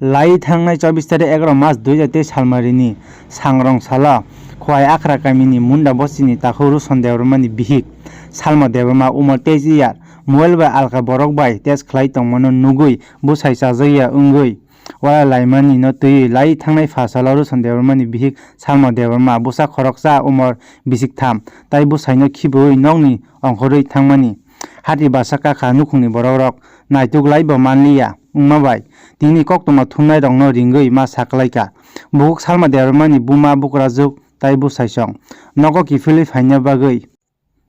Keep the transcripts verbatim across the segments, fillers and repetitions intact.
Lai thangnai chobbish tarik egaroh mas dui hajar teis salmarini sangrong salo Khowai Akhra kamini Munda bosini takhuk Ruson Debbarmani bihik Salma Debbarma umor teis year mobile bai alka borok bai test khlai tongmano nugwi bwsai chajakya wngwi walai laimani no twiwi lai thangnai pha salo Ruson Debbarmani bihik Salma Debbarma bwsa khoroksa umor bisik tham tai bwsaino khibiwi nokni ongkhorwi thangmani hati basa kakha nukhungni borokrok naituk laibo manliya wngma bai tini koktwma thumnairokno ringwi ma saklaikha. Bukhuk Salma Debbarmani buma bukrajwk tai bwsaisong nogo kiphilwi phaina bagwi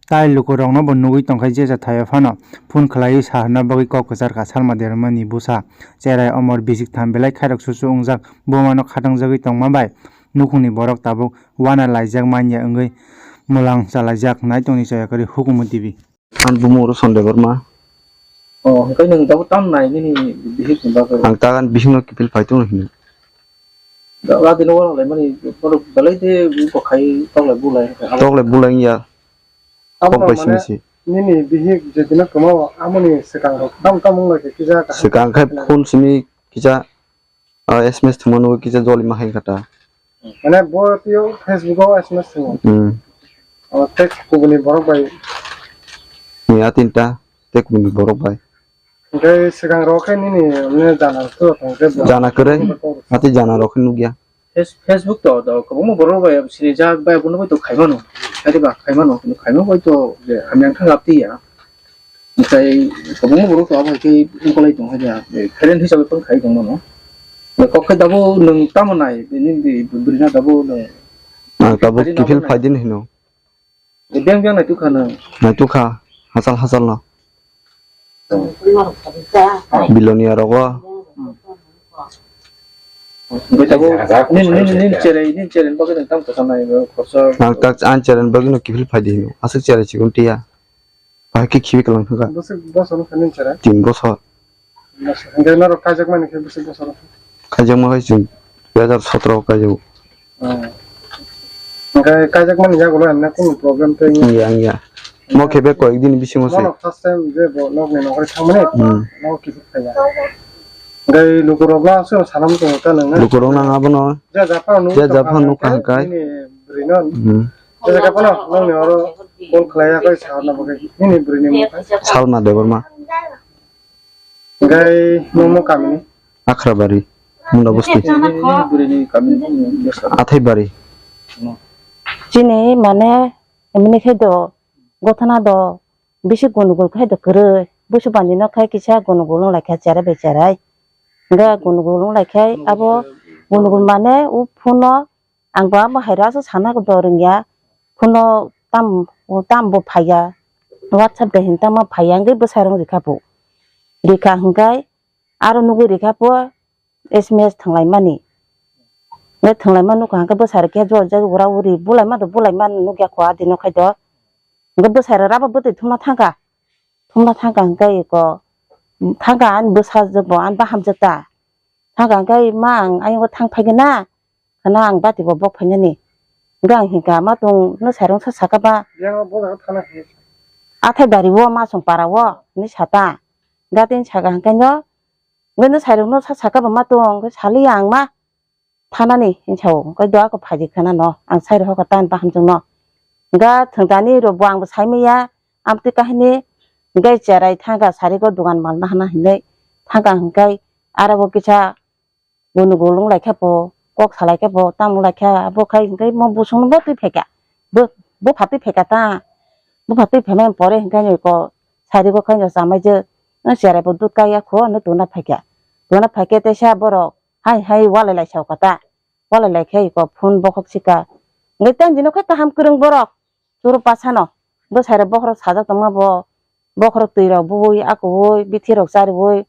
tai lukurokno bo nugwi tongkha jesa thaio phano phone khlaiwi saharna bagwi kok kwcharkha. Salma Debbarmani bwsa cherai omor bisik tham belai khairok susu wngjak bumano khatangjagwi tongma bai nukhungni borok tabuk wana laijak manya wngwi mwlang chalaijak. Naitongni Chaya Kwrwi, Hukumu T V. Ang bumung Ruson Debbarma. Oh, hwnkhe nwng tabuk tamo nai nini bihik ni bagwi? Ang tagan bihikno kiphil phai tongno hino. Da-, da dino wala lai mani, borok belai de buko khai toklai bulai. Toklai bulai ya. Abo kok bai mane simi si. Nini bihik je dino kwmao amoni swkang rok tam tam wng lai khe kisa kaham. Swkang khai phone simi kisa, ah, S M S thwngmano kisa joli ma hai kha ta. Mane bo twiyo Facebook o S M S thwngo. Hmm. O text kubuni borok bai. Ni a tinta, tei kubuni borok bai. Hwnkhe swkang rok khe nini mane jana rok tong khe bo. Jana kwrwi, ati jana rok khe nukya. Face-, Facebook to, to kwbangma borok bai sinijak bai abono bai to khaimano. Khairi ba khaimano, khaima bai to je hamya wngkha lab tiya. Tei kwbangma borok to abo hai khe wngkholai tong kha ya. Friend hisabe phone khai tong mano. Kok khe dabo nwng tamo nai, nini bwrwi na dabo nwng. Ang tabuk kiphil phai din hino. Beng beng naituk kha nwng? Naituk kha, hachal hachal no. Biloni aro go. Bai tabuk nin, nin, nin cherai, nin cherai bagwi nwng tam kwcham nai, khorsa. Ang tak, ang cherai bagwi no kiphil phai di hino. Aswk cherai chikon tiya. Bahai khe khibi kwlang thangkha. Bwswk bosor wngkha nini cherai? Tin bosor. Bosor. Hwnkhe norok kaijakmani khe bwswk bosor wngkha? Kaijakma khai chwng dui hajar sotro o kaijago. Oh. Hwnkhe kaijakmani yagulo emne kunu problem tei wngya? Wngya, wngya. Mo khe be koyek din bisingo se. Mono first time je bo nokni nokri thangmani, hmm, nogo kiphil phaiya. Hwnkhe lukurokno aswk sanam tongo ta nangna. Lukurokno ang abono je japhano nukha hwnkhe nini bwrwino. Hmm. Jesa khe phano nokni oro call khlaiya khe saharna bagwi nini bwrwini mung khe? Salma Debbarma. Hwnkhe nungmo kamini? Akhrabari, Munda bosti. Nini bwrwini kamini mung khe sa? Athaibari. Chini mane emini khe do gothana do bisi gunugul khai do kwrwi. Busu bandi no khai kisa gunugul wng lai kha cherai bai cherai. Hwnkhe gunugul wng lai khe abo gunugul mane o phone o Ang bo abo hai rw aswk sana do rwngya. Phone o tam, tam bo phaiya. WhatsApp de hin tamo phaiya, hwnkhe bwsai rok rikha bo. Rikha hwnkhe aro nugwi rikha bo S M S thwnglaimani. Hwnkhe thwnglaima nukha hwnkhe bwsai rok khe jor jak ura uri bulaima do bulaima nukya kho adino khai do. Hwnkhe bwsai rok rabo bwtwi thumna thangkha. Thumna thangkha hwnkhe eko thangkha ani bwsajwk bo ani bahamjwk ta. Thangkha hwnkhe ma ang ayung thang phaikhe na. Khana ang bati bo bok phainani. Hwnkhe ang hinkha ma tong no sairung sa saka ba. Yang bo jaga thana khe. Athai bari o ma song para o ni sata. Gatin saka hwnkhe no. Hwnkhe no sairung no sa saka ba ma tong hwnkhe sali ang ma. Thanani hinsa o hwnkhe do ako phaidi khana no. Ang sairung hoka tan baham jong no. Hwnkhe thwngtani rok bo ang bo sai maya. Amtwi kahini hwnkhe cherai thangkha sari go dogan mal nahana hinwi. Thangkha hwnkhe aro bo kisa Gunu gulung lai khe bo, kok salai khe bo, tamo lai khe abo khai hwnkhe mo busung no bo twi phaikha. Bo, bupha twi phaikha ta. Bupha twi phaimani pore hwnkhe ani ko sari go khai no chamai je, no cherai bo dut kaiya kho, no tuna phaikha. Tuna phaikhe teisa borok hai hai walai lai sao kha ta. Walai lai khe iko phone bokhok sika. Hwnkhe tei dino khe kaham kwrwng borok. Churu pasano bwsai rok bokhorok sajak tongma bo, bokhorok twi rok bui, akoi, bithi rok chariui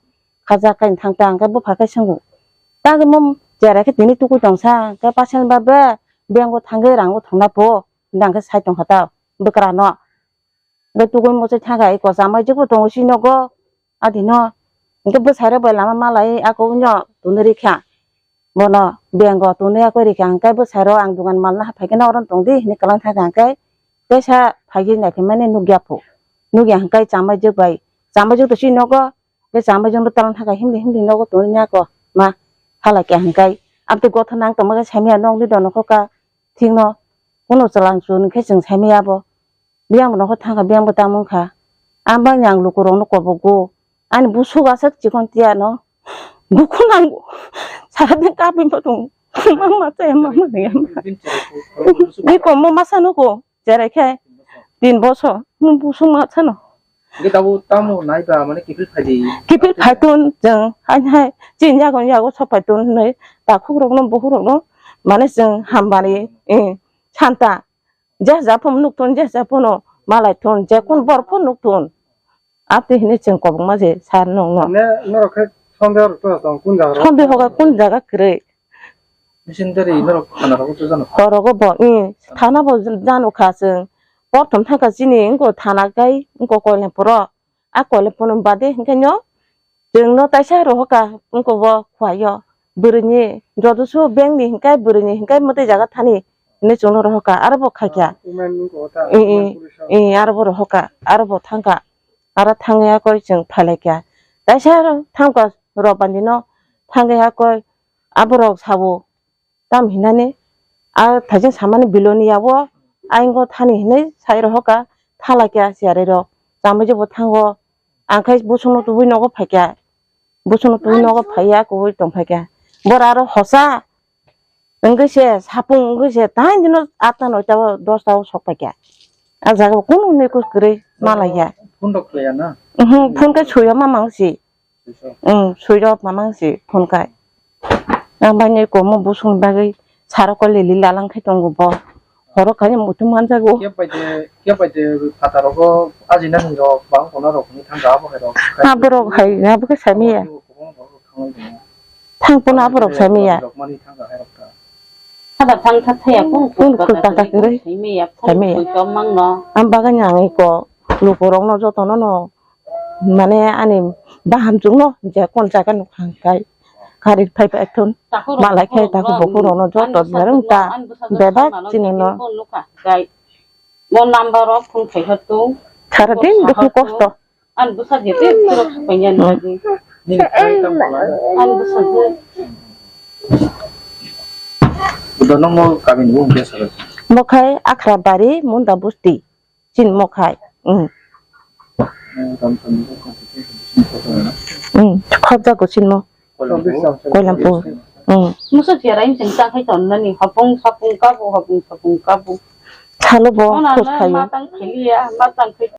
khajak khe thang ta, hwnkhe bupha khe swngo, "Tang mo cherai khe tini tukui tong sa, hwnkhe pasal ba be bank o thangwi rang o thangna pho?" hwnkhe sai tong kha ta bwkra no. Hwnkhe tukui muchai thang kha, eko chamai jwk bo tongo si nogo adino, hwnkhe bwsai rok bai lama malai ako wngno tonwi rikha. Bono bank o tonwi yakui rikha, hwnkhe bwsai rok ang dogan mal no haphai khe no oro tong di hinwi kwlang thang kha, hwnkhe teisa phaikhe naikhe mani nukya pho. Nukya hwnkhe chamai jwk bai, chamai jwk to chini nogo, hwnkhe chamai jwk no twlang thang kha himdi himdi nogo tongwi yako ma. thala kya hingkai. Abte gotha nang tongma khe saimaya nokni dono kho ka thikno kuno chwlang chun khe chwng saimaya abo. Biyang bo nokho thangkha, biyang bo tamo wngkha. Ang bangni ang lukurokno kobogo. Ani busuk aswk chikon tiyano. Dukhu nango. Saradin kapwi bo tongo. Mama tei mama ni ama. Ni komo masa nugo. Cherai khe tin bosor. Nung busuk masa no. Hingke tabuk tamo naiba mane kiphil phaidi. Kiphil phaitun chwng. Hai hai. Chin yago yago sok phaitun hinwi. Takhukrokno bukurokno. Mane chwng hambari. Eh. Santa. Je ja phano nukthun, je ja phano malai thun, je kun bor phano nukthun. Abte hini chwng kobokma je sar nung no. Ne norok khe sondeho rok to tong kun jaga rok? Sondeho ga kun jaga kwrwi. Missionary norok thana rogo to jano? Horogo bo, i, thana bo jano kha chwng. Porthom thangkha chini wngko thana kai wngko Koilampuro. A Koilampuro bade hwnkhe no Chwngno taisa rohoka wngkha bo khuaio. Bwrwini jotosu bengni hinkai bwrwini hinkai mwtai jaga thani hinwi chwngno rohoka, aro bo khaikha. Women wngkha ta, eh, eh, women police. Eh, aro bo rohoka, aro bo thangkha. Aro thangwi hakhe chwng phailaikha. Taisa aro thangkha Robandino thangwi hakhe aborok sabo. Tam hinani a thaijin samani biloni yago aingo thani hinwi sai rohoka thala kya siari rok chamui je bo thango ang khai busungno tubui nogo phaikya busungno tubui nogo phaiya kubui tong phaikya bora aro hosa wngwi se sapung wngwi se tai dino atta noita o dosta o sok paikya a jaga o kunu hinwi kwrwi malaiya. Phone rok khwlaiya na? Mhm, phone khe suiyo mamang si. Switch off. Switch off mamang si phone kai. Ang bai ni komo busung bagwi saro ko lili lalang khai tongo bo. Horo khai mutu manjago. Kep bai de, kep bai de phataro go ajina ni rok bang kono rok ni thang ga bo hai rok. Aborok hai abo khe sami ya. Kwbangma borok rok thang lai tongo. Thang pono aborok sami ya. Rok mani thang ga hai rok ta. Hada thang tha thaya phone khul pata kwrwi. Sami ya phone khul to mang no. Ang bagani ang iko lukurokno jotono no. Mane ani bahamchwkno je kon jaga nukha hwnkhe kari phaipa ekthun malai khe takhuk bukhuk rokno joto berwng ta bebak chini no. Mo number o phone khai ha tu. Sara din dukhu kosto. An bwsa je te tirok sapai ya ni. Ani bwsa je. Budo no mo kami ni bung biasa. Mo khai Akhra Bari Munda Busti. Chin mo khai. Mm. Mm. Khobja go chin mo. Koilampur. Mm. Musa jera in cheng chang khai ton nani hapung sapung kabu hapung sapung kabu. Chalo bo khos khayo. Matang khiliya matang khai.